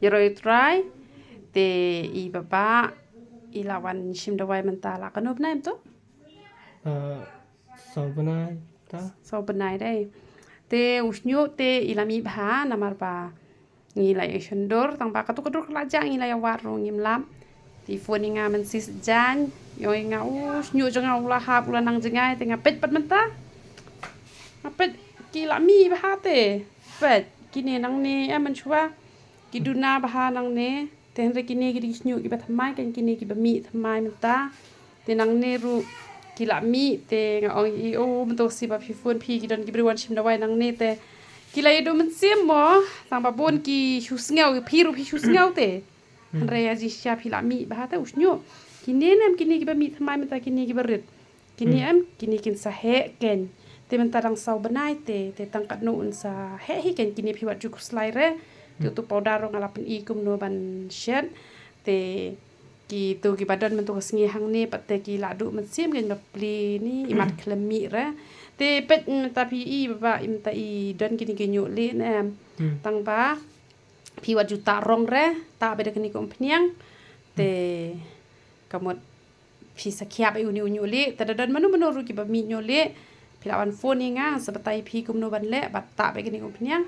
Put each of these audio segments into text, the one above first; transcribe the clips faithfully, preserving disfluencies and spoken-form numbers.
Ïaroh ïa u Trai. Te i Baba i la wan shim dawai mynta la katno bnai mynta? Ah, saw bnai ta. Saw bnai dei. Te u shñiuh te i la mih bha namar ba ngi la ïa shon dur, tang ba katu ka dur ka la jah ngi la ïa wad ruh ngim lap. Te i phone ïa nga mynshisha jan, ïa nga u shñiuh jong nga u la hap u la nang jngai, te nga peit pat mynta. Nga peit ki la mih bha te. Peit kine nangne em mynshuwa ki duna bha nangne. Te hynrei kine ki dei ki shñiuh kiba thymmai, kan kine kiba mih thymmai mynta. Te nangne ruh ki la mih, te nga ong i, o mynta shi ba phi phone phi ki don ki briew wan shim dawai nangne te ki la ïa duh mynsiem mo, tang ba bun ki shu sngew, phi ruh phi shu sngew te. Hynrei ïa jingshisha phi la mih bha te u shñiuh. Kine ne em kine kiba mih thymmai mynta kine kiba rit. Kine em kine kin sa heh ken. Te mynta dang saw bnai te, te tang katno un sa heh hi ken, kine phi wat ju khuslai re. Te utu powder ruh nga la pyni kumno ban shet. Te kitu kiba don mynta ka sngi hangne pat te ki la duh mynsiem ken ba pli ni i mat khlem mih re. Te peit mynta phi i Baba, i mynta i don kine ki ñiuh lieh ne em. Tang ba phi wat ju tah rong re, tah beit da kane ka umphniang. Te ka mut phi sa khiah beit uni u ñiuh lieh, te da don mano mano ruh kiba mih ñiuh lieh. Phi lah ban phone ïa nga, sa batai phi kumno ban leh, bad tah beit kane ka umphniang.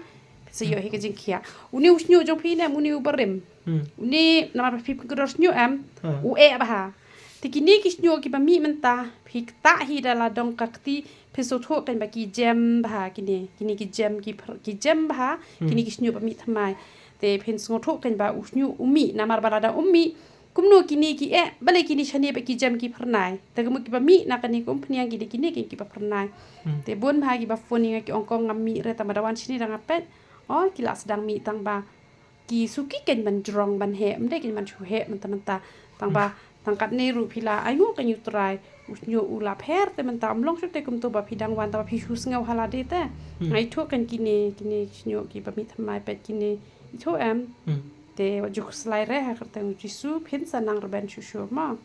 Phi sa ïoh hi ka jingkhiah. Uni u shñiuh jong phi ne em, uni u barim. Uni namar ba phi pynkdor shñiuh em, u eh bha. Te kine ki shñiuh kiba mih mynta, phi tah hi da la dong ka kti, phi sngewthuh ken ba ki jem bha kine, kine ki jem ki pher-, ki jem bha, kine ki shñiuh ba mih thymmai. Te phin sngewthuh ken ba u shñiuh u mih, namar ba lada um mih, kumno kine ki eh, balei kine shane ba ki jem ki phyrnai. Te ka mut kiba mih na kane ka umphniang ki dei kine ki, kiba phyrnai. Te bun bha kiba phone ïa nga ki ong ko ngam mih re, tang ba da wan shane da nga peit. O, ki la sdang mih tang ba ki suki ken ban jrong ban heh, ym dei ken ban shu heh mynta mynta. Tang ba tang katne ruh phi la ainguh ken ïa u Trai. U shñiuh u la pher te mynta, ym long shuh te kumto ba phi dang wan, tang ba phi shu sngew ha lade te. Nga ithuh ken kine, kine shñiuh kiba mih thymmai, peit kine, ithuh em. Te wat ju khuslai re ha ka kyrteng u Jisu, phin sa nang rben shuh shuh mo.